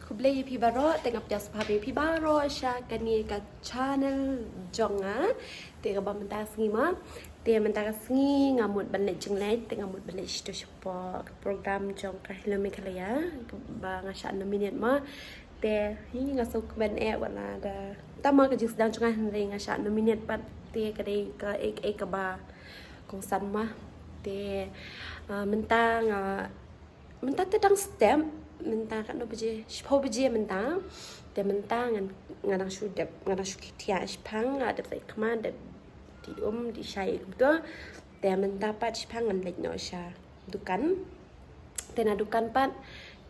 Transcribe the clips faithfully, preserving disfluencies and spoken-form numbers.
Khublei ïa phi baroh, te nga pdiang sngewbha ïa phi baroh sha kane ka channel jong nga. Te kaba mynta ka sngi ma, te mynta ka sngi nga mut ban leit jingleit, te nga mut ban leit shato shapoh ka program jong ka Hello Meghalaya ba nga shah nominate ma. Te hi nga sngewkmen eh wat la da tang ma ka jingsdang jong nga, hynrei nga shah nominate pat, te ka dei kaei kaei kaba kongsan ma. Te ah, mynta nga mynta te dang step, mynta katno baje? Shiphew baje mynta. Te mynta ngan, nga dang shu dep, nga dang shu thiah shipang, nga dep sait khmat, dep dih um, dih shai kumto. Te mynta pat shipang ngan leit noh sha dukan. Te na dukan pat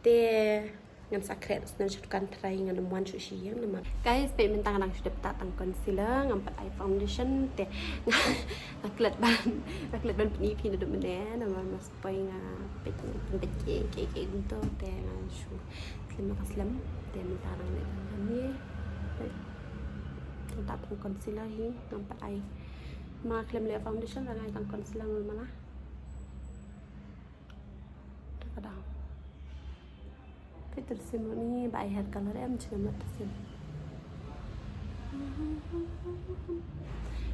te ngan sa khreh snem sha dukan trai, ngan ym wan shuh sha ïing namar. Guys, peit mynta nga dang shu dep tah tang concealer, ngam pat ai foundation, te nga klet ban, nga klet ban pyni phi naduh mynne namar mas poi nga peit, peit kiei kiei kiei kumto, te nga shu slem ka slem. Te mynta dang leh dang ni. Peit. Tang tah tang concealer hi ngam pat ai. Ma khlem leh foundation, dang ai tang concealer mala. Te ka dang. Peit, te sim ni ba ai hair color em, jingem la te sim.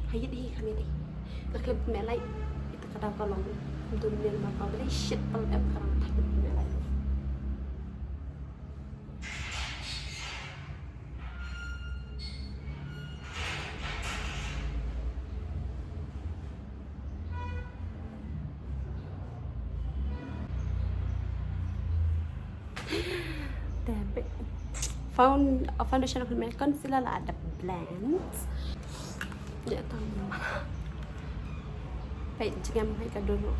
Ha ïit hi, kham ïit hi. Nga khlem pynmeh light. Ita ka daw ka long. Dun ïa ma ka ba dei shit pal em, ka dang thak pynmeh light. Te peit, found, foundation of concealer la dep blend. Ïa tang. Peit jingem hai ka dulu.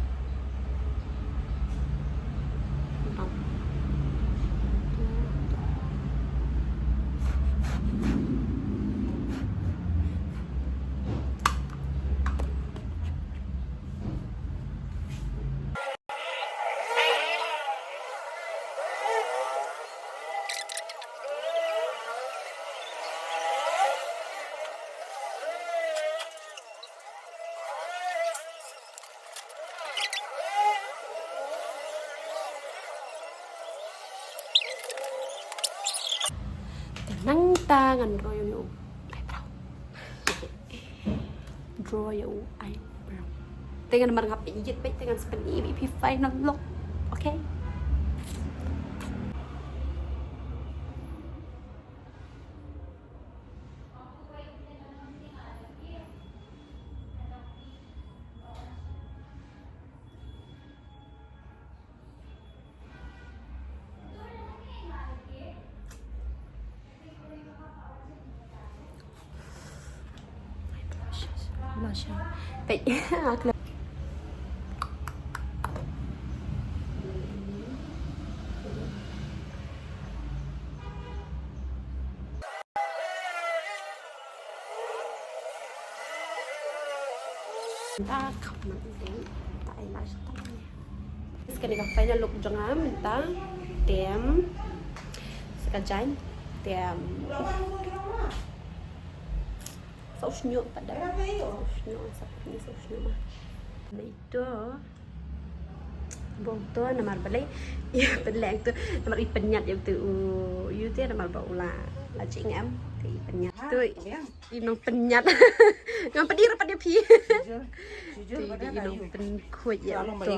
Te nangta ngan draw ïa u eyebrow. Draw ïa u eyebrow. Te ngan mar ngap ïit beit, te ngan sa pyni ïa phi final look. Okay. Blush. Peit. Mynta ka man dei, mynta ai la sha ta. Kane ka final look jong nga mynta. Te sa ka jaiñ. Te sa u shñiuh pat da. Sa u shñiuh, sa u shñiuh, sa u shñiuh ma. Ito. Bong to namar balei. Ïa pynleng to namar i pynñiat ïa to u ïa to namar ba u la la jingem te i pynñiat. To i nong pynñiat. Ngam pyndir pat ïa phi. To i nong pynkhuid ïa to.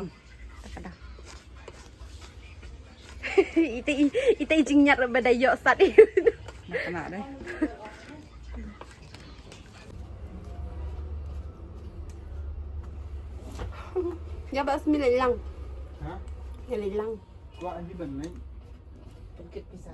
Ita i, ita i jingñiat ba da ïoh sat i. Ïa ba smi lei lang. Ha? Ïa lei lang. Wa ani ban nai. Pynket pisa.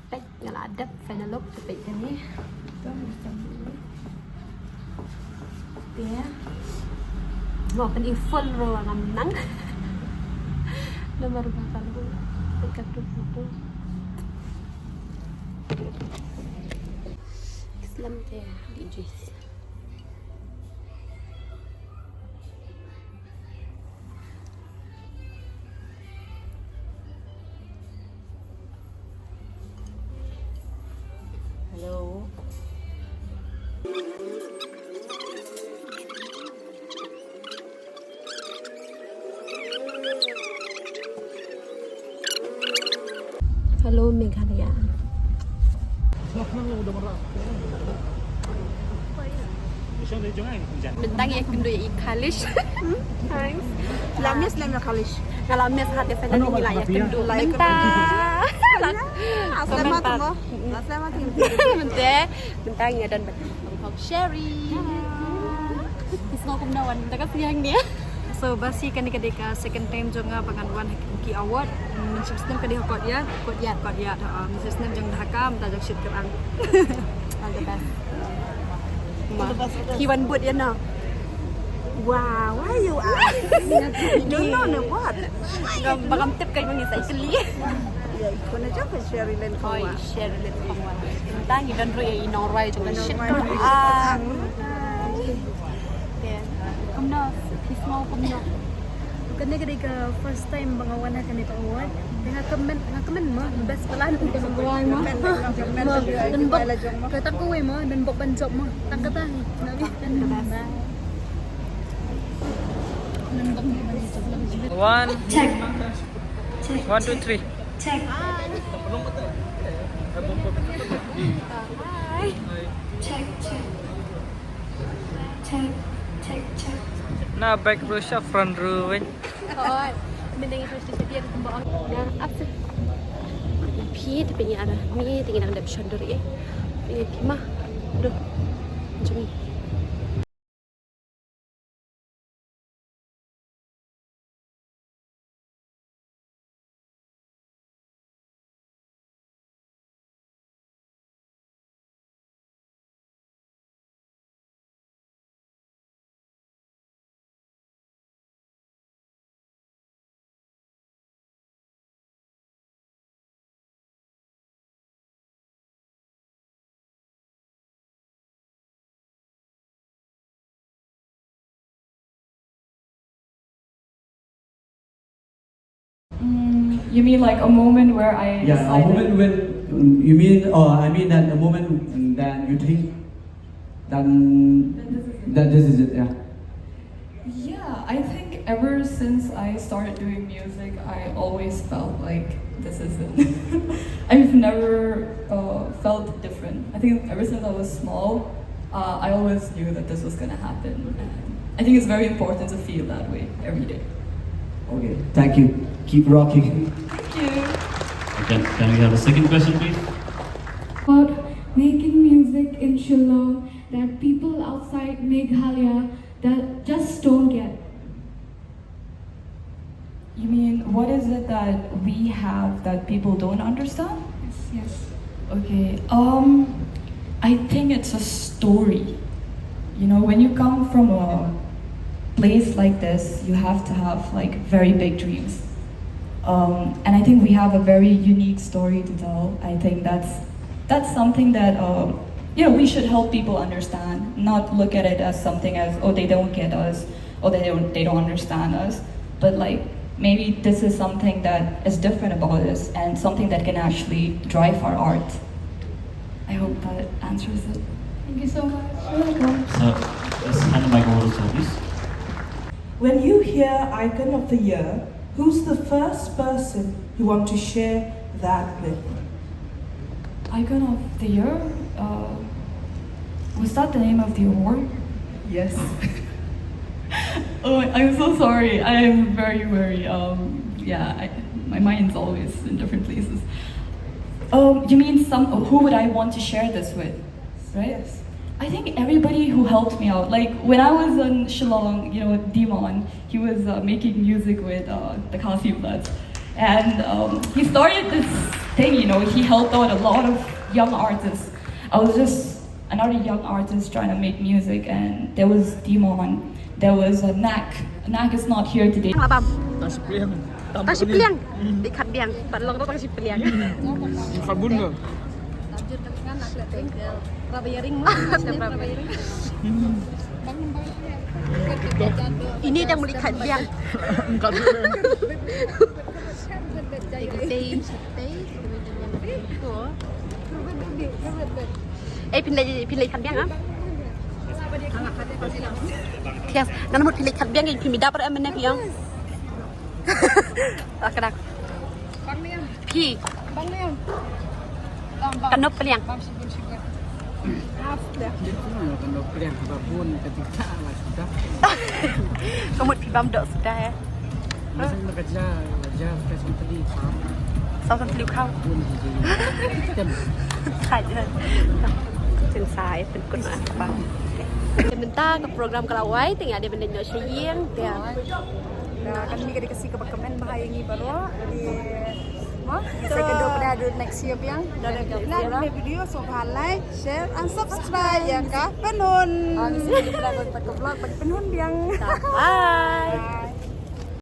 Peit, nga la dep final look, te peit kane. Te. Mo kan i full row ngam nang. Namar ba ka long. Peit ka tu photo. Slem te di juice. Hello. Hello, Meghalaya. Bentang ïa kynduh ïa i Khalish. Thanks. Lam ïa slem ïa Khalish. Nga lam ïa sa te fan ngi la ïa kynduh. Bentang. Aslem ma tang. Aslem ma tang. Bentang. Bentang ïa don bad Sherry. Is nga kumno wan da ka siang ni. So basi kane ka dei ka second time jong nga ba ngan wan ha ki award. Mynshem snem ka dei ha Courtyard. Courtyard. Courtyard. Ha, mynshem snem jong Dhaka, mynta jong Shitkerang. All the best. Ma. Ki wan bud ïa na. Wow, why you ask? No, no, no, what? Ngam, ba ngam tip ka jong i sa ikli. Ïa, i khun aja ka Sherilyn Khongwah. Oi, Sherilyn Khongwah. Tang i don ruh ïa i nongrwai jong ka Shitkerang. Te kumno, phi sngew kumno? Kane ka dei ka first time ba nga wan ha kane ka award. Te nga kmen, nga kmen mo, best plan. Kawei mo. Mo, don bok, ka tang kawei mo, don bok ban jop mo. Tang kata. One. Check. Check. One, two, three. Check. Check, check. Check, check, check. Na back row sha front row wei. Oi, mynta ngi shu shu dia kumba ong. Na abse. Phi te phi ni ara, mi te ngi nang dep shon dur eh. Phi ma. Dur. Jumi. Mm, you mean like a moment where I Yeah, a decided moment when, you mean, uh, I mean that a moment that you think that, that this is it, yeah. Yeah, I think ever since I started doing music, I always felt like this is it. I've never uh, felt different. I think ever since I was small, uh, I always knew that this was gonna happen. And I think it's very important to feel that way every day. Okay, thank you. Keep rocking. Thank you. Can, can we have a second question, please? About making music in Shillong that people outside Meghalaya that just don't get. You mean, what is it that we have that people don't understand? Yes, yes. Okay, um, I think it's a story. You know, when you come from a place like this, you have to have, like, very big dreams. Um, and I think we have a very unique story to tell. I think that's, that's something that, uh, you know, we should help people understand, not look at it as something as, "Oh, they don't get us," or they don't, they don't understand us. But, like, maybe this is something that is different about us and something that can actually drive our art. I hope that answers it. Thank you so much. You're welcome. Sir, just hand the mic over to sir, please. When you hear Icon of the Year, who's the first person you want to share that with? Icon of the Year? Uh, was that the name of the award? Yes. Oh, I'm so sorry. I am very, very, um, yeah, I, my mind's always in different places. Um, you mean some, who would I want to share this with, right? Yes. I think everybody who helped me out. Like, when I was in Shillong, you know, Dimon, he was uh, making music with uh, the Khasi Bloods. And um, he started this thing, you know, he helped out a lot of young artists. I was just another young artist trying to make music, and there was Dimon, there was uh, Nak. Nak is not here today. Tang shi pliang. Tang shi pliang. Dei khat biang. Pat long tang shi pliang. Khat bun ke? Raba ïaring ma. Raba ïaring. Ini dang muli khat biang. Khat biang. Tei, tei, tei. Cool. Ei, phin leit, phin leit khat biang, ha? Phiang, ngan mut phin leit khat biang, phin mi dap re mane phiang. Ak dak. Phi. Kan nop pliang. Ka mut phi bam doh suda, eh. Saw san tliw khaw. Kha. Phin sa, eh, phin kut ma ka bam. Te mynta ka program ka la wai, te nga dei ban leit noh sha ïing, te. Kan mih ka dei ka sngi kaba kmen bha ïa ngi baroh. Te mo, sa ka dei ka dei next year biang. Dah ada video, so bha like, share and subscribe ïa ka Pynhun. Ka vlog ba Pynhun biang. Bye.